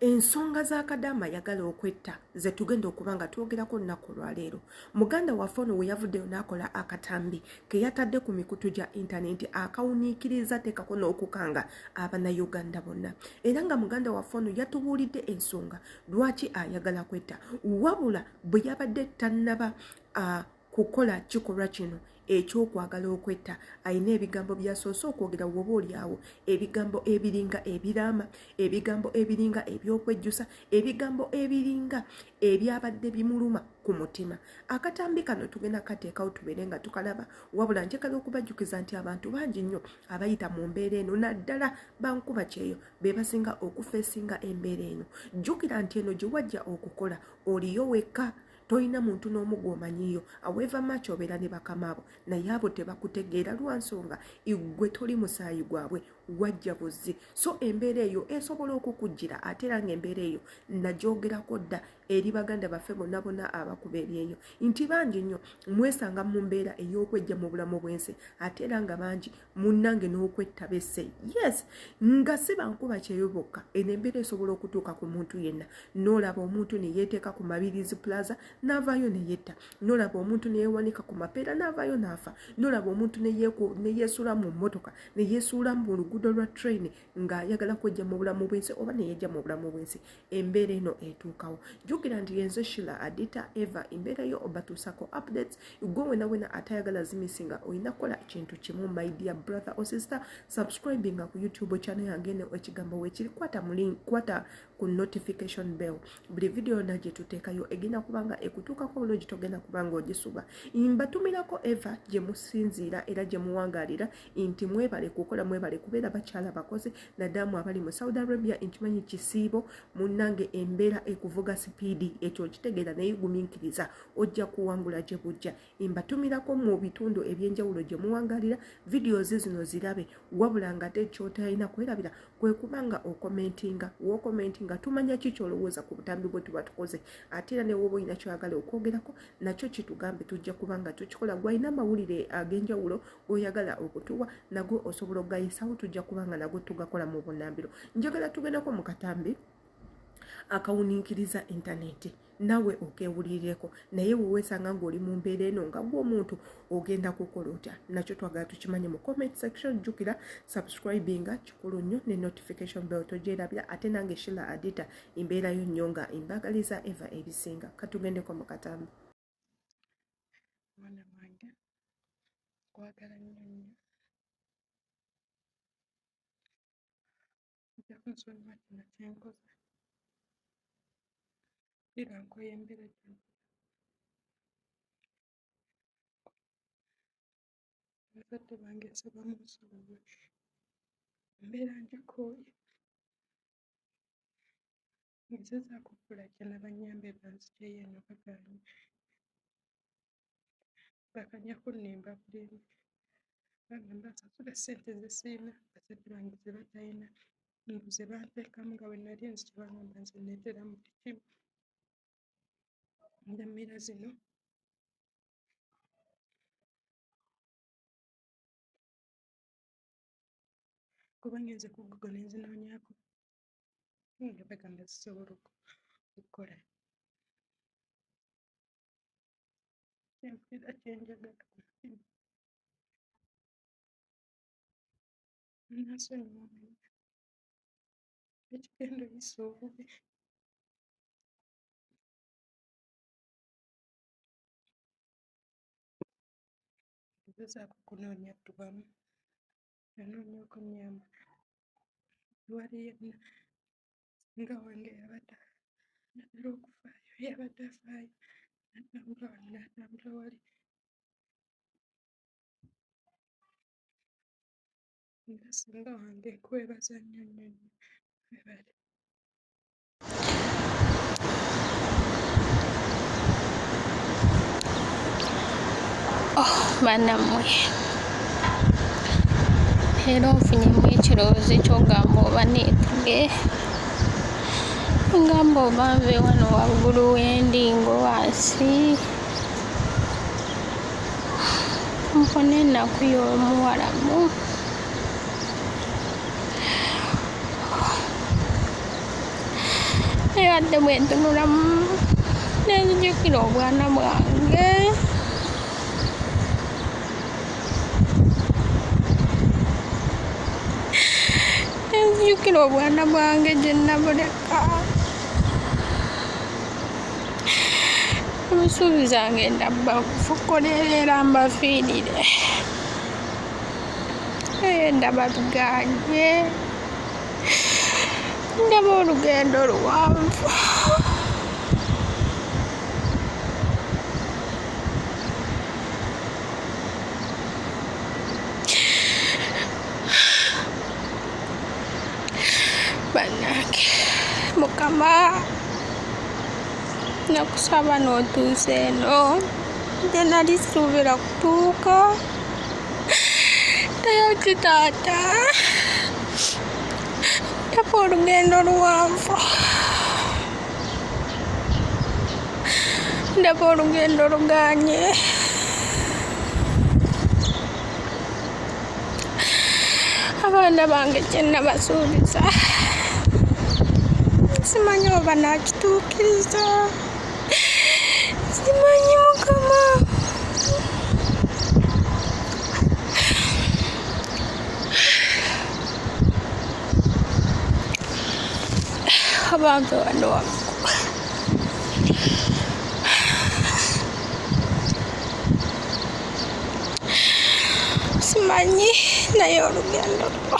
Ensonga za Kadaama ayagala okwetta ze tugenda okuba nga twogerako olunaku olwaleero. Muganda waffe ono we yavuddeyo n'akola akatambi ke yatadde ku mikutu gya intanenti akawuniikiriza teekako n'okukanga Abannayuganda bonna. Era nga muganda waffe ono yatubuulidde ensonga lwaki ayagala kwetta wabula bwe yabadde tannaba kukola kikolwa kino eky'okwagala okwetta alina ebigambo by'asoose okwogera woba oli awo ebigambo ebiringa ebiraama ebigambo ebiringa eby'okwejjusa ebigambo ebiringa ebyabadde bimuluma ku mutima. Akatambi kano tugenda kateekawo tubeere nga tukalaba wabula njagala okubajjukiza nti abantu bangi nnyo abayita mu mbeera eno naddala bankuba kyeyo be basinga okufeesinga embeera eno. Jjukira nti eno gye wajja okukola oliyo wekka tolina muntu n'omu gw'omanyiiyo however much obeera ne bakama abo naye abo tebakutegeera lwa nsonga gwe toli musaayi gwabwe wajja buzzi so embeera eyo esobola okukujjira ate era ng'embeera eyo nagyogerako dda eri baganda baffe bonna bonna abakuba ebyeyo nti bangi nnyo mwesanga mu mbeera ey'okwejja mu bulamu bw'ensi ate era nga bangi munnange n'okwetta besse yes nga si bankuba kyeyo bokka eno embeera esobola okutuuka ku muntu yenna n'olaba omuntu ne yeeteeka ku Mabirizi Plaza n'avaayo ne yetta n'olaba omuntu ne yeewanika ku mapeera n'avaayo n'afa n'olaba omuntu ne yeesuula mu mmotoka ne yeesuula mu luguudo lwa train ng'ayagala kwejja mu bulamu bw'ensi oba ne yejja mu bulamu bw'ensi embeera eno etuukawo. Jjukira nti yenze Sheila Adita Eva embeera yo obatuusako updates gwe wena wena atayagala zimisinga olina kukola kintu kimu my dear brother or sister subscribinga ku YouTube channel yange eno ekigambo wekiri kwata mu link kwata ku notification bell buli video yonna gye tuteekayo egenda kubanga ekutuukako bulungi togenda kubanga ogisuba mbatumirako Eva gye musinziira era gye muwangaalira nti mwebale kukola mwebale kubeera bakyala bakozi naddala abali mu Saudi Arabia nkimanyi kisiibo munnange embeera ekuvuga sipiidi ekyo nkitegeera naye gumiikiriza ojja kuwangula gye bujja mbatumirako mu bitundu ebyenjawulo gye muwangalira videos zino zirabe wabula nga ate kyotalina kwerabira kwe kuba nga okomentinga wokomentinga tumanya ki kyolowooza ku butambi bwe tuba tukoze ate era newoba olina kyoyagala okwogerako nakyo kitugambe tujja kuba nga tukikola gwalina amawulire ag'enjawulo goyagala okutuwa nago osobola okugayisawo tujja kuba nga nago tugakola mu bunambiro njagala tugendako mu katambi akawuninkiriza intaneti nawe okewulirireko naye wewesanga ng'oli mu mbeera eno nga gwe omuntu ogenda kukola otya nakyo twagala tukimanye mu comment section jjukira subscribinga kikulu nnyo ne notification bell togyerabira ate nange Sheila Adita embeerayo nnyo nga embagaliza eva ebisinga katugendeko mu katambi. Mwana wange nkwagala nnyo nnyo ojja kunsonyiwa kino kye nkoze mpulira nkooye embeera gye Bazadde bange nsaba munsonyiwe embeera ngikooye. Ngezezaako okukola kyonna bannyambe banzigyeyo eno bagaanyi. Bakanya kunnimba bulimbi. Bangamba nsasule ssente ze sirina, bazadde bange ze batalina, mbu ze banteekamu nga bwe nali nzija bangamba nze nneeteramu buli kimu. Ndamira zino kuba ngenze ku Google ne nzinoonyaako nga bagamba zisobola okukola. Kye mpulira kye njagala ku mutima. Munansonyiwa mwenna ekigenda oyisa obubi. Ngezezaako okunoonya Twamu, nanoonya okunnyamba tewali yenna nga wange yabadde anaatera okufaayo yabadde afaayo n'atambula wano n'atambula wali. Nga ssenga wange nkwebaza nnyo nnyo nnyo webale. Oh, banammwe leero nfunyemu ekirowoozo ekyogamba oba neetuge ngamba oba nve wano waggulu wendi ngo wansi mpone ennaku y'omuwalamu. Naye ate bwe ntunulamu nenzijukira obwana bwange. Nenzijukira obwana bwange gye nabuleka. Omusuubiza ngenda bafukolera era mbafiirire. Naye ndaba biganye. Ndaba olugendo luwanvu. Bannange Mukama nakusaba n'otuusa eno gye nali suubira kutuuka naye oti taata ndaba olugendo luwanvu ndaba olugendo luganye. Abaana bange kye nabasuubiza simanyi oba nakituukiriza, simanyi Mukama. Abantu wano waggulu. Simanyi naye olugendo lwo.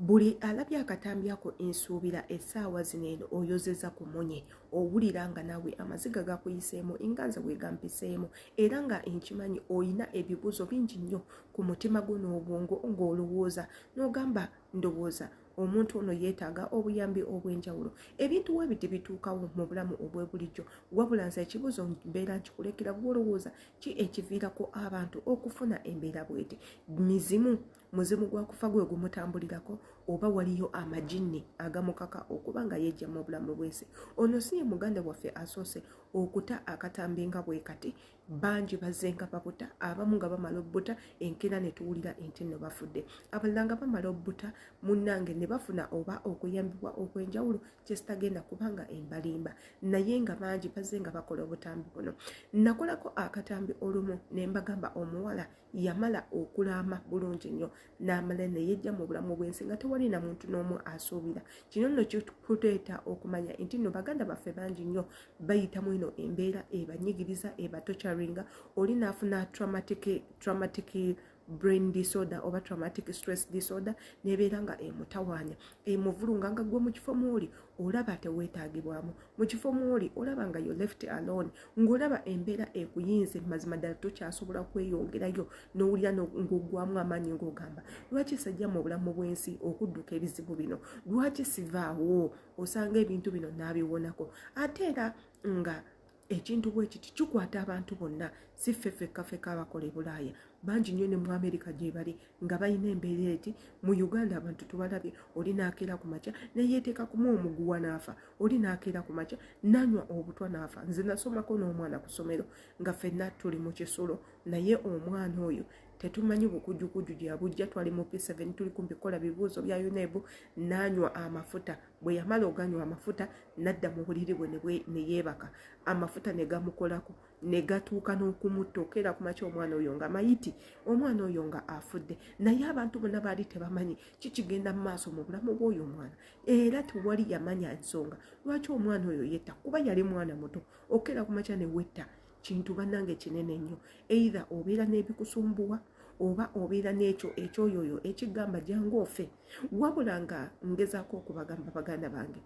Buli alabye akatambi ako nsuubira essaawa zino eno oyozeza ku munye owulira nga nawe amaziga gakuyiseemu nga nze bwegampiseemu era nga nkimanyi olina ebibuuzo bingi nnyo ku mutima gwo n'obwongo ng'olowooza n'ogamba ndowooza omuntu ono yeetaaga obuyambi obw'enjawulo. Ebintu webiti bituukawo mu bulamu obw'ebulijjo wabula nze ekibuuzo mbeera nkikulekera gw'olowooza ki ekiviirako abantu okufuna embeera bweti mizimu Muzimu gwa kufa gwe gumutambulirako oba waliyo amajinni agamukaka okuba nga yejja mu bulamu bw'ensi. Ono si ye muganda waffe asoose okuta akatambi nga bwe kati, bangi bazze nga babuta, abamu nga bamala obbuta enkeera ne tuwulira nti nno bafudde, abalala nga bamala obbuta munnange ne bafuna oba okuyambibwa okw'enjawulo kye sitagenda kuba nga embalimba, naye nga bangi bazze nga bakola obutambi buno. Nakolako akatambi olumu ne mbagamba omuwala Yamala okulaama bulungi nnyo n'amala ne yejja mu bulamu bw'ensi nga tewali na muntu n'omu asuubira. Kino nno kikuleeta okumanya nti nno baganda baffe bangi nnyo bayita mu eno embeera ebanyigiriza, ebatocaringa, oli n'afuna traumatic, traumatic brain disorder oba traumatic stress disorder nebeera nga emutawaanya emuvulunga nga gwe mu kifo mwoli olaba teweetaagibwamu mu kifo mwoli olaba nga yo left alone ng'olaba embeera ekuyinze mazima ddala tokyasobola kweyongerayo n'owulira ng'oggwamu amaanyi ng'ogamba lwaki sajja mu bulamu bw'ensi okudduka ebizibu bino lwaki sivaawo osanga ebintu bino n'abiwonako ate era nga ekintu bwe kiti kikwata abantu bonna si ffe ffekka ffekka abakola e Bulaaya bangi nnyo ne mu Amerika gye bali nga balina embeera eti mu Uganda abantu tubalabye oli n'akeera ku makya ne yeeteeka kumu omuguwa n'afa oli n'akeera ku makya n'anywa obutwa n'afa nze nasomako n'omwana ku ssomero nga ffenna tuli mu kisulo naye omwana oyo tetumanyi bukujjukujju gye yabujja twali mu P7 tuli kumpi kukola bibuuzo bya UNEB n'anywa amafuta bwe yamala oganywa amafuta n'adda mu buliri bwe ne yeebaka amafuta ne gamukolako ne gatuuka n'okumutta okeera ku makya omwana oyo nga mayiti omwana oyo nga afudde naye abantu bonna baali tebamanyi kikigenda mu maaso mu bulamu bw'oyo omwana era tewali yamanya nsonga lwaki omwana oyo yetta kuba yali mwana muto okeera ku makya ne wetta kintu bannange kinene nnyo either obeera n'ebikusumbuwa oba obeera n'ekyo ekyoyoyo ekigamba jangu ofe wabula nga ngezaako okubagamba baganda bange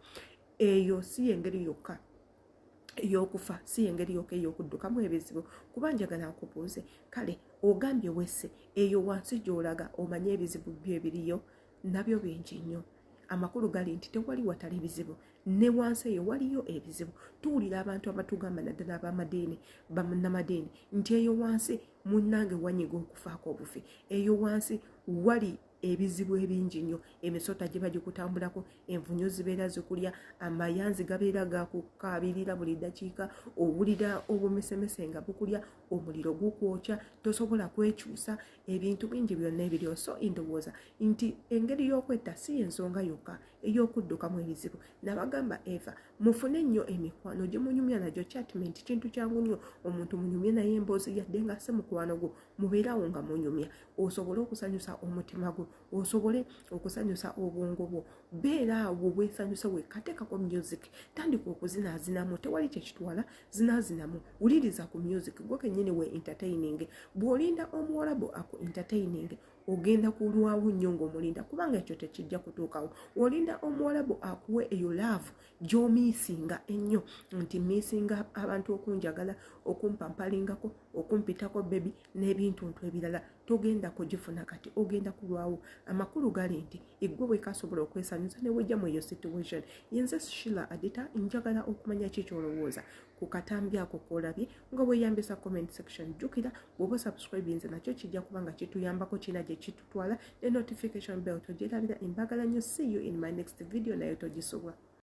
eyo si yengeri yokka ey'okufa si yengeri yokka ey'okuddukamu ebizibu kuba njagala nkubuuze kale ogambye wesse eyo wansi gy'olaga omanye ebizibu byo ebiriyo nabyo bingi nnyo. Amakulu gali nti tewali watali bizibu, ne wansi eyo waliyo ebizibu. Tuwulira abantu abatugamba, naddala abamadiini, bannamadiini, nti eyo wansi munnange wanyiga okufaako obufi, eyo wansi wali ebizibu ebingi nnyo, emisota giba gikutambulako, envunyu zibeera zikulya, amayanzi gabeera gakukaabirira buli ddakiika, owulira obumesemese nga bukulya, omuliro gukwokya, tosobola kwekyusa, ebintu bingi byonna ebiriyo. So ndowooza nti engeri y'okwetta si y'ensonga yokka ey'okuddukamu ebizibu. Nabagamba eva mufune nnyo emikwano gye munyumya nagyo. Chatment kintu kyangu nnyo, omuntu munyumye naye emboozi, yadde nga si mukwano gwo, mubeerawo nga munyumya, osobole okusanyusa omutima gwo, osobole okusanyusa obwongo bwo. Beera awo bwesanyusa wekka, teekako music, tandika okuzinaazinamu, tewali kyekitwala, zinaazinamu, wuliriza ku music, gwe kennyini we entertaining. Bw'olinda omuwalabu aku entertaining, ogenda kulwawo nnyo ng'omulinda, kubanga ekyo tekijja kutuukawo. Olinda omuwalabu akuwe eyo love gy'omiisinga ennyo, nti miisinga abantu okunjagala, okumpampalingako, okumpitako baby n'ebintuntu ebirala, togenda kugifuna kati, ogenda kulwawo. Amakulu gali nti eggwe bwekasobola okwesanyusa ne wejja mu eyo situation. Yenze Shila Adita, njagala okumanya ki kyolowooza ku katambi ako k'olabye nga weeyambisa comment section. Jjukira bw'oba subscribinze, nakyo kijja kuba nga kituyambako, kina gye kitutwala, ne notification bell togyerabira. Embagala nnyo, see you in my next video, naye togisubwa.